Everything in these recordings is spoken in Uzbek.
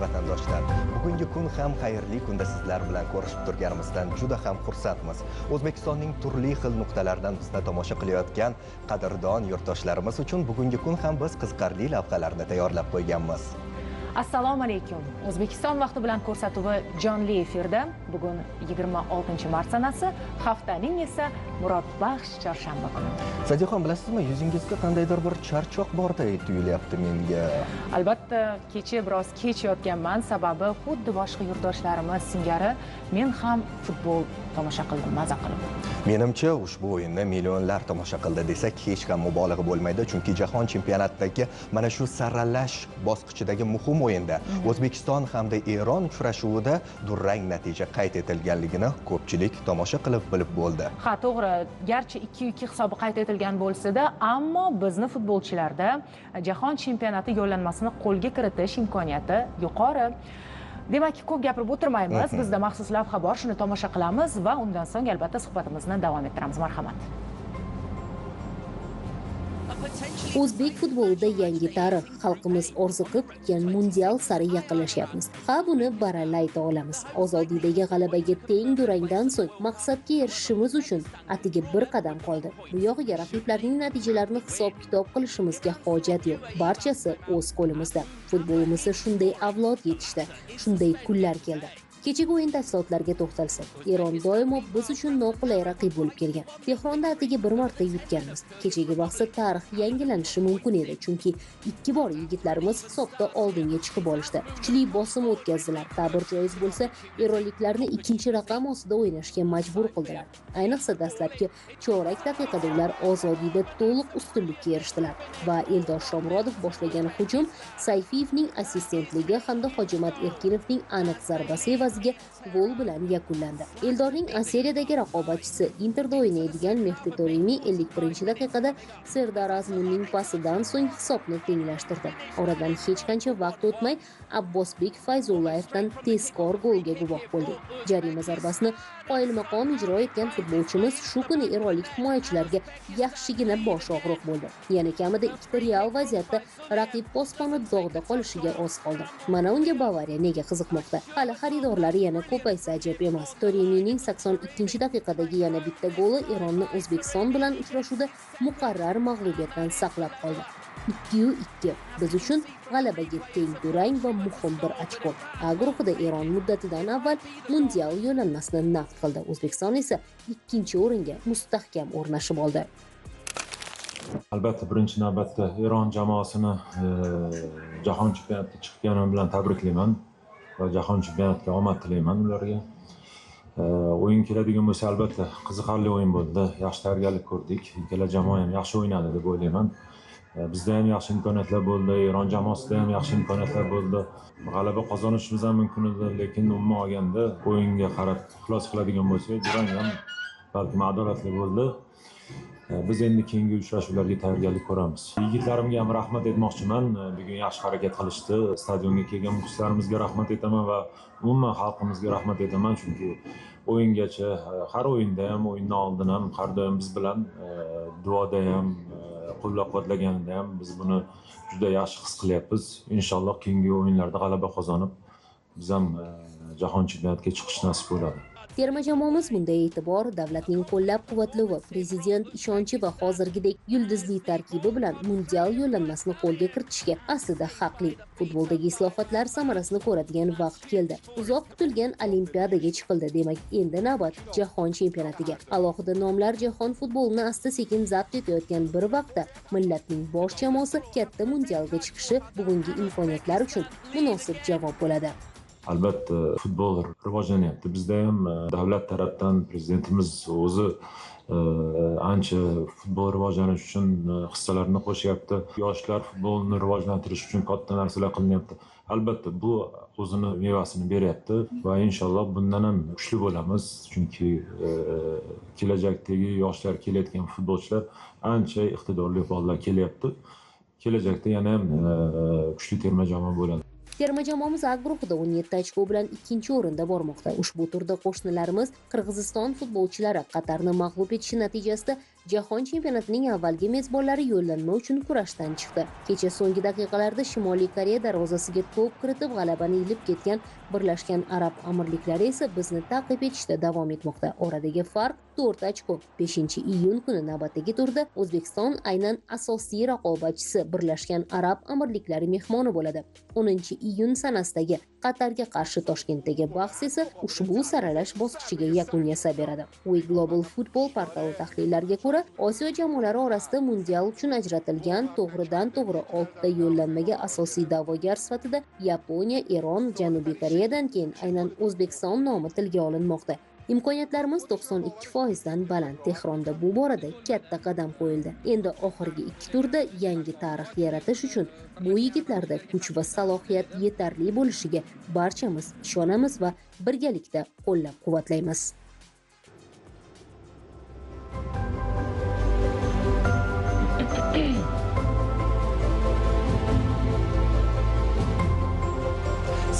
Vatandoshlar, bugungi kun ham xayrli kunda sizlar bilan ko'rishib turganimizdan juda ham xursandmiz. O'zbekistonning turli xil nuqtalaridan bizni tomosha qilayotgan qadrdon yurtdoshlarimiz uchun bugungi kun ham biz qiziqarli lavhalarni tayyorlab qo'yganmiz. Assalomu alaykum. O'zbekiston vaqti bilan ko'rsatuvi jonli efirda. Bugun 26-mart sanasi, haftaning esa murodbaxsh chorshanba kuni. Sadiqxon, bilasizmi, yuzingizda qandaydir bir charchoq borday tuyulyapti menga. Albatta, kecha biroz kech yotganman, sababi xuddi boshqa yurtdoshlarimiz singari men ham futbol tomosha qildim, maza qilib. Menimcha, ushbu o'yinni millionlar tomosha qildi desak hech ham mubolag'a bo'lmaydi, chunki jahon chempionatidagi mana shu saralash bosqichidagi muhim o'yinda O'zbekiston hamda Eron uchrashuvida durang natija qayd etilganligini ko'pchilik tomosha qilib bilib bo'ldi. Ha, to'g'ri, garchi 2-2 hisobi qayd etilgan bo'lsa-da, ammo bizni futbolchilarda jahon chempionati yo'llanmasini qo'lga kiritish imkoniyati yuqori. Demak, ko'p gapirib o'tirmaymiz. Bizda maxsus lavha bor, shuni tomosha qilamiz va undan so'ng albatta suhbatimizni davom ettiramiz. Marhamat. O'zbek futbolida yangi tarix, xalqimiz orziqib kutgan mundial sari yaqinlashyapmiz. Ha, buni baralla ayta olamiz. Ozodlikdagi g'alabaga teng durangdan so'ng maqsadga erishishimiz uchun atigi bir qadam qoldi. Bu yog'iga raqiblarning natijalarini hisob-kitob qilishimizga hojat yo'q. Barchasi o'z qo'limizda. Futbolimizda shunday avlod yetishdi, shunday kunlar keldi. Kechagi o'yin tafsilotlariga to'xtalsak, Eron doimo biz uchun noqulay raqib bo'lib kelgan. Tehronda atigi bir marta yutganmiz. Kechagi bahsda tarix yangilanishi mumkin edi, chunki 2 bor yigitlarimiz hisobda oldinga chiqib olishdi. Kuchli bosim o'tkazdilar. Ta'bir joiz bo'lsa, eronliklarni ikkinchi raqam ostida o'ynashga majbur qildilar. Ayniqsa dastlabki chorak daqiqada ular Ozodiyda to'liq ustunlikka erishdilar va Eldor Shomurodov boshlagan hujum Sayfiyevning assistentligi hamda Hojimat Erkinovning aniq zarbasi evaziga gol bilan yakunlandi. Eldorning A seriyadagi raqobatchisi Interda o'ynaydigan Mehdi Torimi 51-daqiqada Serdar Azmunning pasidan so'ng hisobni tenglashtirdi. Oradan hech qancha vaqt o'tmay Abbosbek Fayzullayevdan tezkor golga guvoh bo'ldi. Jarima zarbasini qoyilmaqom ijro etgan futbolchimiz shu kuni eronlik himoyachilarga yaxshigina bosh og'riq bo'ldi. Yana kamida ikkita real vaziyatda raqib posboni dog'da qolishiga oz qoldi. Mana unga Bavariya nega qiziqmoqda? Hali xaridorlari yana ko'paysa ajab emas. Torimining 82-daqiqadagi yana bitta goli Eronni O'zbekiston bilan uchrashuvda muqarrar mag'lubiyatdan saqlab qoldi. 2-2 biz uchun g'alabaga teng durang va muhim bir ochko. A guruhida Eron muddatidan avval mundial yo'llanmasini naqd qildi. O'zbekiston esa ikkinchi o'ringa mustahkam o'rnashib oldi. Albatta, birinchi navbatda Eron jamoasini jahon chempionatiga chiqqani bilan tabriklayman va jahon chempionatiga omad tilayman ularga. O'yin keladigan bo'lsa, albatta qiziqarli o'yin bo'ldi. Yaxshi tayyorgarlik ko'rdik. Ikkala jamoa ham yaxshi o'ynadi deb o'ylayman. Bizda ham yaxshi imkoniyatlar bo'ldi, Eron jamoasida ham yaxshi imkoniyatlar bo'ldi. G'alaba qozonishimiz ham mumkin edi, lekin umuman olganda o'yinga qarab xulosa qiladigan bo'lsak, durang ham balkim adolatli bo'ldi. Biz endi keyingi uchrashuvlarga tayyorgarlik ko'ramiz. Yigitlarimga ham rahmat aytmoqchiman. Bugun yaxshi harakat qilishdi. Stadionga kelgan muxlislarimizga rahmat aytaman va umuman xalqimizga rahmat aytaman, chunki o'yingacha har o'yinda ham, o'yindan oldin ham har doim biz bilan duoda ham, qo'llab-quvvatlaganida ham biz buni juda yaxshi his qilyapmiz. Inshaalloh keyingi o'yinlarda g'alaba qozonib, biz ham jahon chempionatiga chiqish nasib bo'ladi. Terma jamoamiz bunday e'tibor, davlatning qo'llab-quvvatlovi, prezident ishonchi va hozirgidek yulduzli tarkibi bilan mundial yo'llanmasini qo'lga kiritishga aslida haqli. Futboldagi islohotlar samarasini ko'radigan vaqt keldi. Uzoq kutilgan olimpiadaga chiqildi, demak endi navbat jahon chempionatiga. Alohida nomlar jahon futbolini asta-sekin zabt etayotgan bir vaqtda millatning bosh jamoasi katta mundialga chiqishi bugungi imkoniyatlar uchun munosib javob bo'ladi. Albatta, futbol rivojlanyapti. Bizda ham davlat tarafdan prezidentimiz o'zi ancha futbol rivojlanishi uchun hissalarini qo'shyapti. Yoshlar futbolni rivojlantirish uchun katta narsalar qilinyapti. Albatta, bu o'zini mevasini beryapti va inshaalloh bundan ham kuchli bo'lamiz, chunki kelajakdagi yoshlar, kelayotgan futbolchilar ancha iqtidorli bolalar kelyapti. Kelajakda yana ham kuchli terma jamoa bo'ladi. Terma jamoamiz A guruhida 17 ochko bilan ikkinchi o'rinda bormoqda. Ushbu turda qo'shnilarimiz Qirg'iziston futbolchilari Qatarni mag'lub etishi natijasida Jahon chempionatining avvalgi mezbonlari yo'llanma uchun kurashdan chiqdi. Kecha so'nggi daqiqalarda Shimoliy Koreya darvozasiga to'p kiritib g'alabani ilib ketgan Birlashgan Arab Amirliklari esa bizni ta'qib etishda davom etmoqda. Oradagi farq 4 ochko. 5-iyun kuni navbatdagi turda O'zbekiston aynan asosiy raqobatchisi Birlashgan Arab Amirliklari mehmoni bo'ladi. 10-iyun sanasidagi Qatarga qarshi Toshkentdagi bahs esa ushbu saralash bosqichiga yakun yasab beradi. We Global Football portali tahlillariga ko'ra, Osiyo jamoalari orasida mundial uchun ajratilgan to'g'ridan-to'g'ri 6 ta yo'llanmaga asosiy da'vogar sifatida Yaponiya, Eron, Janubiy Koreyadan keyin aynan O'zbekiston nomi tilga olinmoqda. Imkoniyatlarimiz 92% dan baland. Tehronda bu borada katta qadam qo'yildi. Endi oxirgi 2 turda yangi tarix yaratish uchun bu yigitlarda kuch va salohiyat yetarli bo'lishiga barchamiz ishonamiz va birgalikda qo'llab-quvvatlaymiz.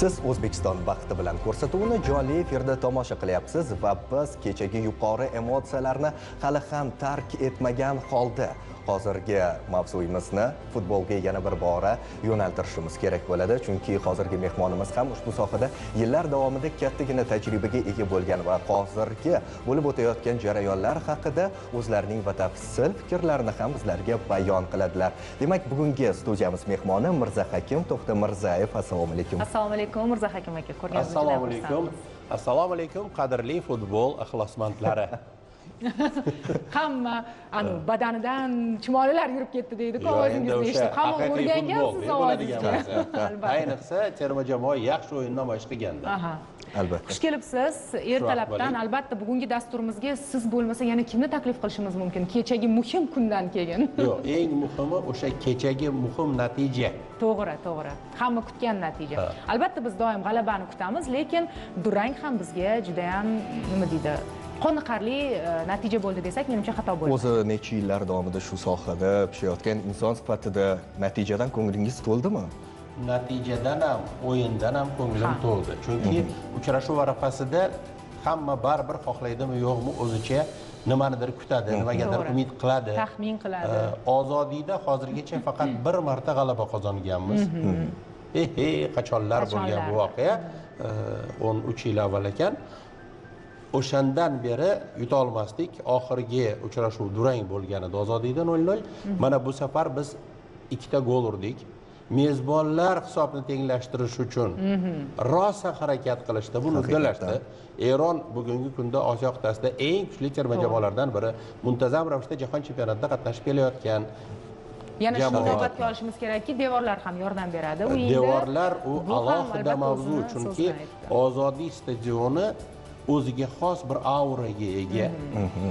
Siz O'zbekiston vaqti bilan ko'rsatuvini jonli efirda tomosha qilyapsiz va biz kechagi yuqori emotsiyalarni hali ham tark etmagan holda hozirgi mavzuyimizni futbolga yana bir bora yo'naltirishimiz kerak bo'ladi. Chunki hozirgi mehmonimiz ham ushbu sohada yillar davomida kattagina tajribaga ega bo'lgan va hozirgi bo'lib o'tayotgan jarayonlar haqida o'zlarining batafsil fikrlarini ham bizlarga bayon qiladilar. Demak, bugungi studiyamiz mehmoni Mirzahakim To'xtamirzayev. Assalomu alaykum. Assalomu alaykum Mirzahakim aka. Ko'rganimizdan assalomu alaykum. Assalomu alaykum qadrli futbol ixlosmandlari. Hamma anu badanidan chumolilar yurib ketdi deydi-ku, ovozingizni eshitib hamma o'rgangan siz ovozingizga. Ayniqsa terma jamoa yaxshi o'yin namoyish qilganda. Albatta. Xush kelibsiz. Ertalabdan albatta bugungi dasturimizga siz bo'lmasa yana kimni taklif qilishimiz mumkin kechagi muhim kundan keyin? Yo'q, eng muhimi o'sha kechagi muhim natija. To'g'ri, to'g'ri. Hamma kutgan natija. Albatta biz doim g'alabani kutamiz, lekin durang ham bizga juda ham nima deydi, qoniqarli natija bo'ldi desak, menimcha xato bo'ladi. O'zi necha yillar davomida shu sohada pishayotgan inson sifatida natijadan ko'nglingiz to'ldimi? Natijadan ham, o'yindan ham ko'nglim to'ldi. Chunki uchrashuv arafasida hamma baribir xohlaydimi yo'qmi o'zicha nimanidir kutadi, nimagadir umid qiladi, taxmin qiladi. Ozodiyda hozirgacha faqat bir marta g'alaba qozonganmiz. Qachonlar bo'lgan bu voqea? 13 yil avval ekan. O'shandan beri yuta olmasdik. Oxirgi uchrashuv durang bo'lgan edi Ozodiyda 0-0. Mana bu safar biz 2 ta gol urdik. Mezbonlar hisobni tenglashtirish uchun rosa harakat qilishdi, buni uddalashdi. Eron bugungi kunda Osiyo qit'asida eng kuchli terma jamoalardan biri, muntazam ravishda jahon chempionatida qatnashib kelayotgan. Yana shuni inobatga olishimiz kerakki, devorlar ham yordam beradi. Devorlar u alohida mavzu, chunki Ozodiy stadioni o'ziga xos bir auraga ega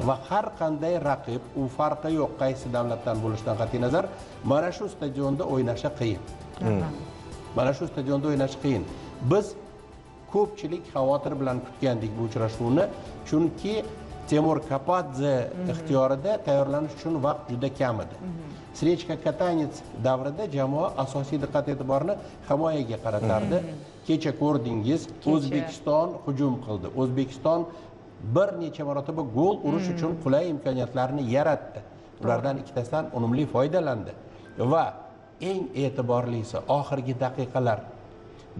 va har qanday raqib, u farqi yo'q qaysi davlatdan bo'lishidan qat'iy nazar, mana shu stadionda o'ynashi qiyin. Mana shu stadionda o'ynashi qiyin. Biz ko'pchilik xavotir bilan kutgandik bu uchrashuvni, chunki Temur Kapadze ixtiyorida tayyorlanish uchun vaqt juda kam edi. Srechka Katanets davrida jamoa asosiy diqqat-e'tiborni himoyaga qaratardi. Kecha ko'rdingiz, O'zbekiston hujum qildi. O'zbekiston bir necha marotaba gol urish uchun qulay imkoniyatlarni yaratdi. Ulardan ikkitasidan unumli foydalandi. Va eng e'tiborlisi oxirgi daqiqalar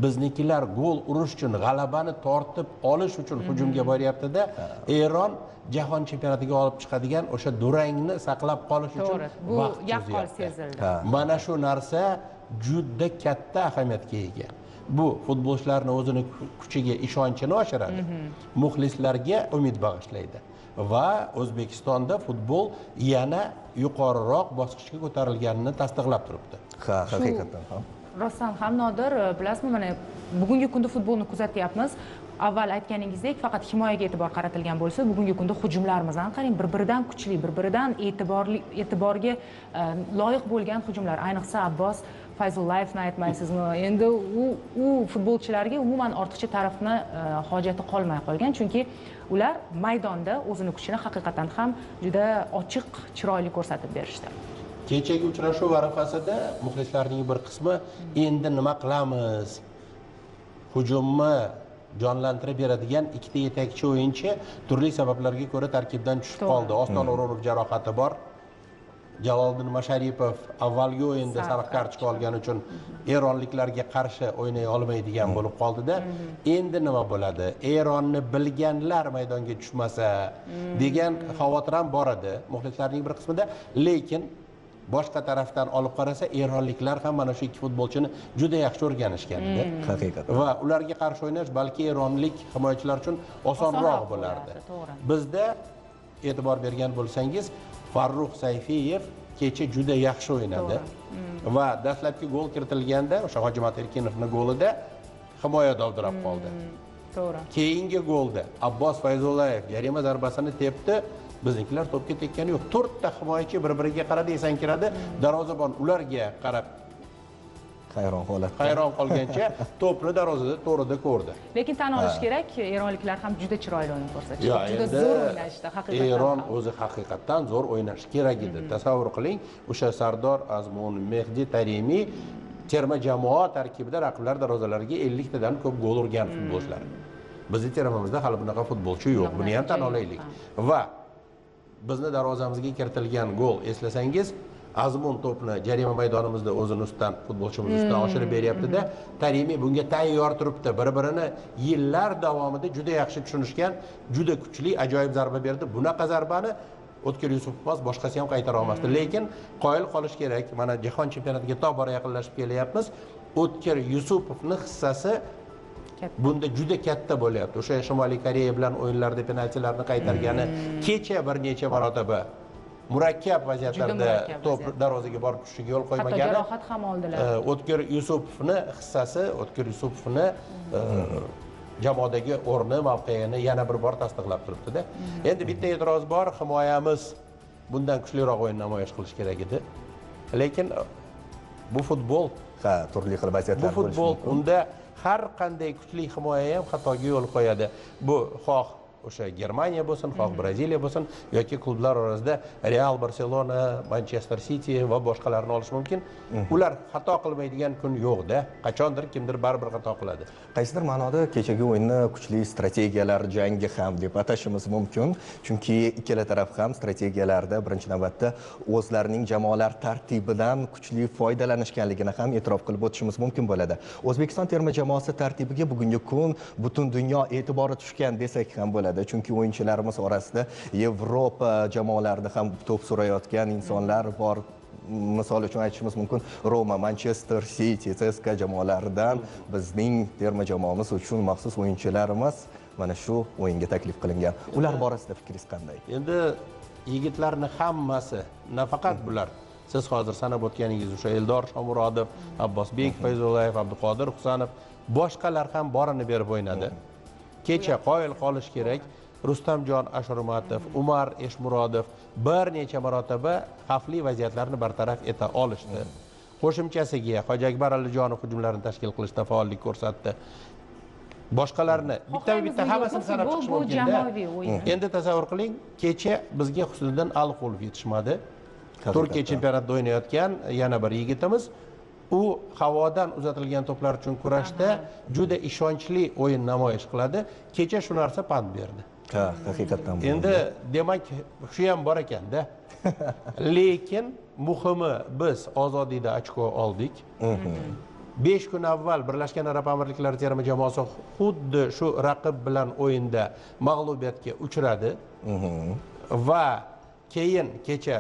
biznikilar gol urish uchun, g'alabani tortib olish uchun hujumga boryapti-da, Eron jahon chempionatiga olib chiqadigan o'sha durangni saqlab qolish uchun vaqt yaqqol sezildi. Mana shu narsa juda katta ahamiyatga ega. Bu futbolchilarning o'zini kuchiga ishonchini oshiradi, muxlislarga umid bag'ishlaydi va O'zbekistonda futbol yana yuqoriroq bosqichga ko'tarilganini tasdiqlab turibdi. Ha, haqiqatan ham. Rostdan ham Nodir, bilasizmi, mana bugungi kunda futbolni kuzatyapmiz. Avval aytganingizdek, faqat himoyaga e'tibor qaratilgan bo'lsa, bugungi kunda hujumlarimizni qarang, bir-biridan kuchli, bir-biridan e'tiborga loyiq bo'lgan hujumlar. Ayniqsa Abbos Fayzullayevni aytmaysizmi? Endi u futbolchilarga umuman ortiqcha tarafni hojati qolmay qolgan, chunki ular maydonda o'zini kuchini haqiqatan ham juda ochiq, chiroyli ko'rsatib berishdi. Kechagi uchrashuv arafasida muxlislarning bir qismi endi nima qilamiz? Hujummi jonlantirib beradigan ikkita yetakchi o'yinchi turli sabablarga ko'ra tarkibdan tushib qoldi. Oston O'runov jarohati bor. Jaloliddin Masharipov avvalgi o'yinda sariq kartochka olgani uchun eronliklarga qarshi o'ynay olmaydigan bo'lib qoldida. Endi nima bo'ladi? Eronni bilganlar maydonga tushmasa degan xavotir ham bor edi muxlislarning bir qismida, lekin boshqa tarafdan olib qarasa eronliklar ham mana shu ikki futbolchini juda yaxshi o'rganishgan edi. Haqiqatan. Va ularga qarshi o'ynash balki eronlik himoyachilar uchun osonroq bo'lardi. Bizda e'tibor bergan bo'lsangiz, Farrux Sayfiyev kecha juda yaxshi o'ynadi. Va dastlabki gol kiritilganda, o'sha Hojimat Erkinovning golida himoya dovdirab qoldi. To'g'ri. Keyingi golda Abbos Fayzullayev jarima zarbasini tepdi. Biznikilar to'pga tekkani yo'q. 4 ta himoyachi bir-biriga qaradi, esankiradi. Darvozabon ularga qarab hayron holatda. Hayron qolgancha to'pni darvozada to'g'rida ko'rdi. Lekin tan olish kerak, eronliklar ham juda chiroyli o'yin ko'rsatishdi. Juda zo'r o'ynashdi, haqiqatan. Eron o'zi haqiqatan zo'r o'ynashi kerak edi. Tasavvur qiling, o'sha Sardor Azmun, Mehdi Taremi terma jamoa tarkibida raqiblar darvozalariga 50 tadan ko'p gol urgan futbolchilar. Bizning termamizda hali bunaqa futbolchi yo'q. Buni ham tan olaylik. Va bizni darvozamizga kiritilgan gol, eslasangiz, Azmun to'pni jarima maydonimizda o'zini ustidan, futbolchimiz ustidan oshirib beryapti-da, Taremi bunga tayyor turibdi. Bir-birini yillar davomida juda yaxshi tushunishgan, juda kuchli, ajoyib zarba berdi. Bunaqa zarbani O'tkir Yusupov emas, boshqasi ham qaytara olmasdi. Lekin qoyil qolish kerak. Mana jahon chempionatiga tobora yaqinlashib kelyapmiz. O'tkir Yusupovning hissasi bunda juda katta bo'lyapti. O'sha Shimoliy Koreya bilan o'yinlarda penaltilarni qaytargani, kecha bir necha marotaba murakkab vaziyatlarda to'p darvozaga borib tushishiga yo'l qo'ymagani, hatto jarohat ham oldilar. O'tkir Yusupovni hissasi, O'tkir Yusupovni jamoadagi o'rni, mavqeini yana bir bor tasdiqlab turibdi-da. Endi bitta e'tiroz bor, himoyamiz bundan kuchliroq o'yin namoyish qilish kerak edi. Lekin bu futbol, ha, turli xil vaziyatlar bo'lishi mumkin. Bu futbol, unda har qanday kuchli himoya ham xatoga yo'l qo'yadi. Bu xoh o'sha Germaniya bo'lsin, xoh Braziliya bo'lsin yoki klublar orasida Real, Barselona, Manchester City va boshqalarni olish mumkin. Ular xato qilmaydigan kun yo'q-da. Qachondir kimdir baribir xato qiladi. Qaysidir ma'noda kechagi o'yinni kuchli strategiyalar jangi ham deb atashimiz mumkin. Chunki ikkala taraf ham strategiyalarda birinchi navbatda o'zlarining jamoalar tartibidan kuchli foydalanishganligini ham e'tirof qilib o'tishimiz mumkin bo'ladi. O'zbekiston terma jamoasi tartibiga bugungi kun butun dunyo e'tibori tushgan desak ham bo'ladi. Chunki o'yinchilarimiz orasida Yevropa jamoalarida ham to'p surayotgan insonlar bor. Misol uchun aytishimiz mumkin, Roma, Manchester City, CSKA jamoalaridan bizning terma jamoamiz uchun maxsus o'yinchilarimiz mana shu o'yinga taklif qilingan. Ular borasida fikringiz qanday? Endi yigitlarni hammasi, nafaqat bular, siz hozir sanab o'tganingiz o'sha Eldor Shomurodov, Abbosbek Fayzullayev, Abduqodir Husanov, boshqalar ham borini berib o'ynadi. Kecha qoyil qolish kerak, Rustamjon Ashurmatov, Umar Eshmurodov bir necha marotaba xavfli vaziyatlarni bartaraf eta olishdi. Qo'shimchasiga Hoji Akbar Alijonov hujumlarni tashkil qilishda faollik ko'rsatdi. Boshqalarni bitta-bitta hammasini sanab chiqish mumkin-da. Endi tasavvur qiling, kecha bizga Husniddin Aliqulov yetishmadi. Turkiya chempionatida o'ynayotgan yana bir yigitimiz, u havodan uzatilgan to'plar uchun kurashda juda ishonchli o'yin namoyish qiladi. Kecha shu narsa pand berdi. Ha, haqiqatan. Endi demak, shu ham bor ekanda. Lekin muhimi biz Ozodiyda ochko oldik. 5 kun avval Birlashgan Arab Amirliklari terma jamoasi xuddi shu raqib bilan o'yinda mag'lubiyatga uchradi. Va keyin kecha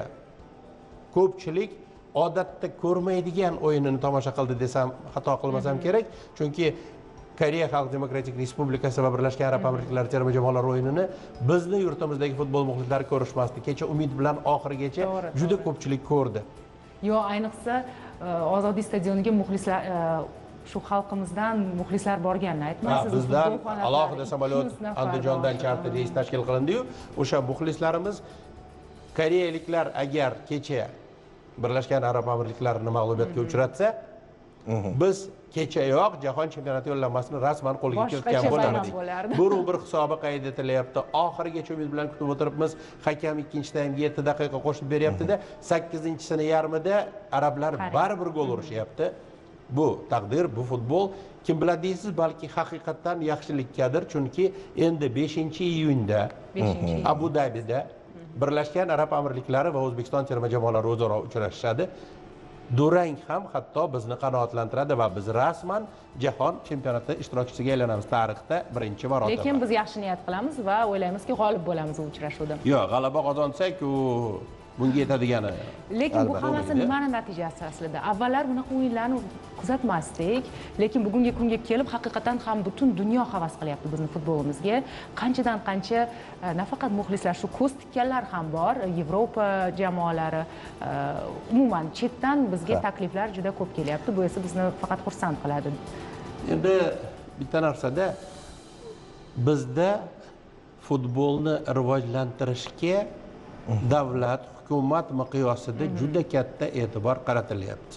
ko'pchilik odatda ko'rmaydigan o'yinini tomosha qildi desam xato qilmasam kerak, chunki Koreya Xalq Demokratik Respublikasi va Birlashgan Arab Amirliklari terma jamoalari o'yinini bizni yurtimizdagi futbol muxlislari ko'rishmasdi. Kecha umid bilan oxirigacha juda ko'pchilik ko'rdi. Yo, ayniqsa Ozodlik stadioniga muxlislar, shu xalqimizdan muxlislar borganini aytmaysiz. Bizdan alohida samolyot Andijondan charter reys tashkil qilindi-yu, o'sha muxlislarimiz koreyaliklar agar kecha Birlashgan Arab Amirliklarini mag'lubiyatga uchratsa, biz kechayoq jahon chempionati yo'llanmasini rasman qo'lga kiritgan bo'lardik. Bir hisobi qayd etilyapti. Oxirigacha umid bilan kutib o'tiribmiz. Hakam ikkinchi taymga 7 daqiqa qo'shib beryapti-da, 8-chisini yarmida arablar baribir gol urishyapti. Bu taqdir, bu futbol. Kim biladi deysiz, balki haqiqatdan yaxshilikkadir, chunki endi 5-iyunda Abu Dabida Birlashgan Arab Amirliklari va O'zbekiston terma jamoalari o'zaro uchrashishadi. Durang ham hatto bizni qanoatlantiradi va biz rasman jahon chempionati ishtirokchisiga aylanamiz tarixda birinchi marotaba. Lekin biz yaxshi niyat qilamiz va o'ylaymizki, g'olib bo'lamiz u uchrashuvda. Yo'q, g'alaba qozonsak, u bunga yetadigani. Lekin bu hammasi nimani natijasi aslida? Avvallar bunaqa o'yinlarni kuzatmasdik, lekin bugungi kunga kelib haqiqatan ham butun dunyo havas qilyapti bizni futbolimizga. Qanchadan qancha nafaqat muxlislar, shu ko'z tikkanlar ham bor, Yevropa jamoalari, umuman chetdan bizga takliflar juda ko'p kelyapti. Bu esa bizni faqat xursand qiladi. Endi bitta narsada bizda futbolni rivojlantirishga davlat, hukumat miqyosida juda katta e'tibor qaratilyapti.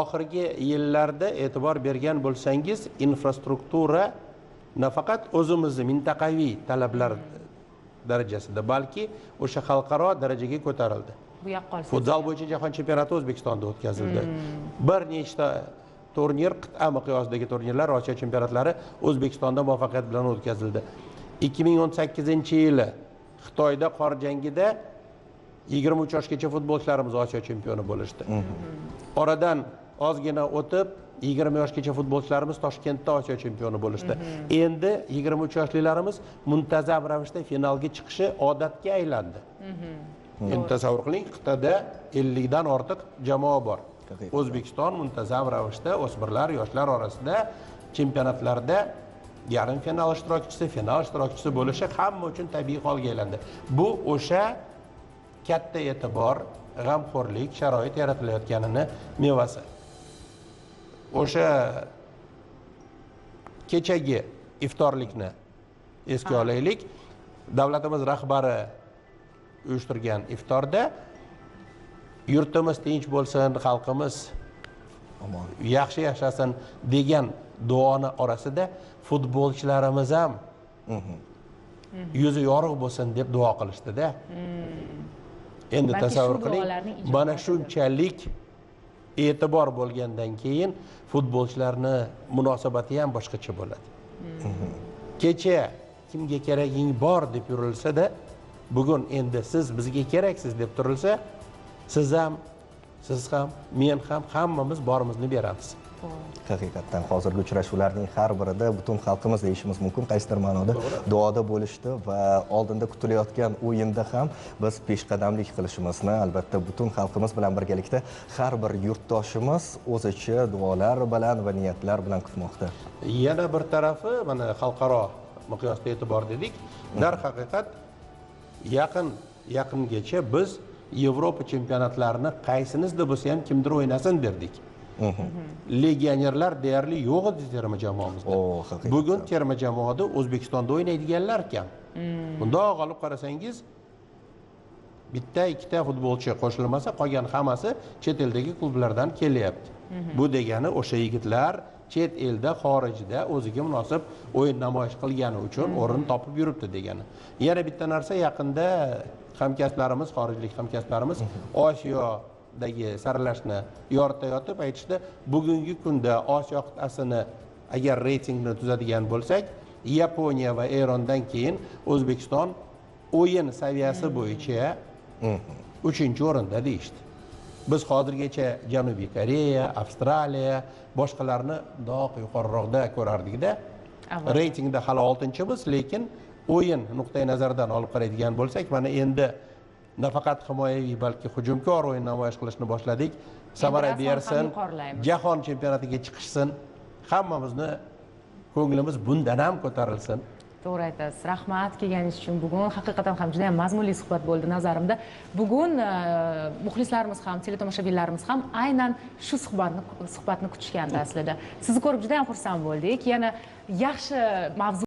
Oxirgi yillarda e'tibor bergan bo'lsangiz, infrastruktura nafaqat o'zimizni mintaqaviy talablar darajasida, balki o'sha xalqaro darajaga ko'tarildi. Bu yaqqol. Futzal bo'yicha jahon chempionati O'zbekistonda o'tkazildi. Bir nechta turnir, qit'a miqyosidagi turnirlar, Osiyo chempionatlari O'zbekistonda muvaffaqiyat bilan o'tkazildi. 2018-yili Xitoyda qor jangida 23 yoshgacha futbolchilarimiz Osiyo chempioni bo'lishdi. Oradan ozgina o'tib 20 yoshgacha futbolchilarimiz Toshkentda Osiyo chempioni bo'lishdi. Endi 23 yoshlilarimiz muntazam ravishda finalga chiqishi odatga aylandi. Endi tasavvur qiling, qit'ada 50 dan ortiq jamoa bor. O'zbekiston muntazam ravishda o'smirlar, yoshlar orasida chempionatlarda yarim final ishtirokchisi, final ishtirokchisi bo'lishi hamma uchun tabiiy holga aylandi. Bu o'sha katta e'tibor, g'amxo'rlik, sharoit yaratilayotganini mevasi. O'sha kechagi iftorlikni esga olaylik. Davlatimiz rahbari uyushtirgan iftorda yurtimiz tinch bo'lsin, xalqimiz yaxshi yashasin degan duoni orasida futbolchilarimiz ham yuzi yorug' bo'lsin deb duo qilishdida. Endi tasavvur qiling, mana shunchalik e'tibor bo'lgandan keyin futbolchilarni munosabati ham boshqacha bo'ladi. Kecha kimga keraging bor deb yurilsa-da, bugun endi siz bizga keraksiz deb turilsa, siz ham, siz ham, men ham hammamiz borimizni beramiz. Haqiqatdan hozirgi uchrashuvlarning har birida butun xalqimiz deyishimiz mumkin, qaysidir ma'noda duoda bo'lishdi va oldinda kutilayotgan o'yinda ham biz peshqadamlik qilishimizni albatta butun xalqimiz bilan birgalikda har bir yurtdoshimiz o'zicha duolar bilan va niyatlar bilan kutmoqda. Yana bir tarafi, mana xalqaro miqyosda e'tibor dedik. Darhaqiqat yaqingacha biz Yevropa chempionatlarini qaysinizda bo'lsa ham kimdir o'ynasin derdik. Legionerlar deyarli yo'q edi terma jamoamizda. Bugun terma jamoada O'zbekistonda o'ynaydiganlar kam. Bundoq olib qarasangiz, bitta ikkita futbolchi qo'shilmasa, qolgan hammasi chet eldagi klublardan kelyapti. Bu degani o'sha yigitlar chet elda, xorijda o'ziga munosib o'yin namoyish qilgani uchun o'rin topib yuribdi degani. Yana bitta narsa, yaqinda hamkasblarimiz, xorijlik hamkasblarimiz Osiyodagi saralashni yoritayotib aytishdi, bugungi kunda Osiyo qit'asini agar reytingni tuzadigan bo'lsak, Yaponiya va Erondan keyin O'zbekiston o'yin saviyasi bo'yicha 3-o'rinda deyishdi. Biz hozirgacha Janubiy Koreya, Avstraliya, boshqalarni doq yuqoriroqda ko'rardikda. Reytingda hali 6-chimiz, lekin o'yin nuqtai nazaridan olib qaraydigan bo'lsak, mana endi nafaqat himoyaviy, balki hujumkor o'yin namoyish qilishni boshladik. Samara bersin, jahon chempionatiga chiqishsin, hammamizni ko'nglimiz bundan ham ko'tarilsin. To'g'ri aytasiz. Rahmat kelganingiz uchun. Bugun haqiqatan ham juda ham mazmunli suhbat bo'ldi nazarimda. Bugun muxlislarimiz ham, teletomoshabinlarimiz ham aynan shu suhbatni kutishgandi aslida. Sizni ko'rib juda ham xursand bo'ldik. Yana yaxshi mavzu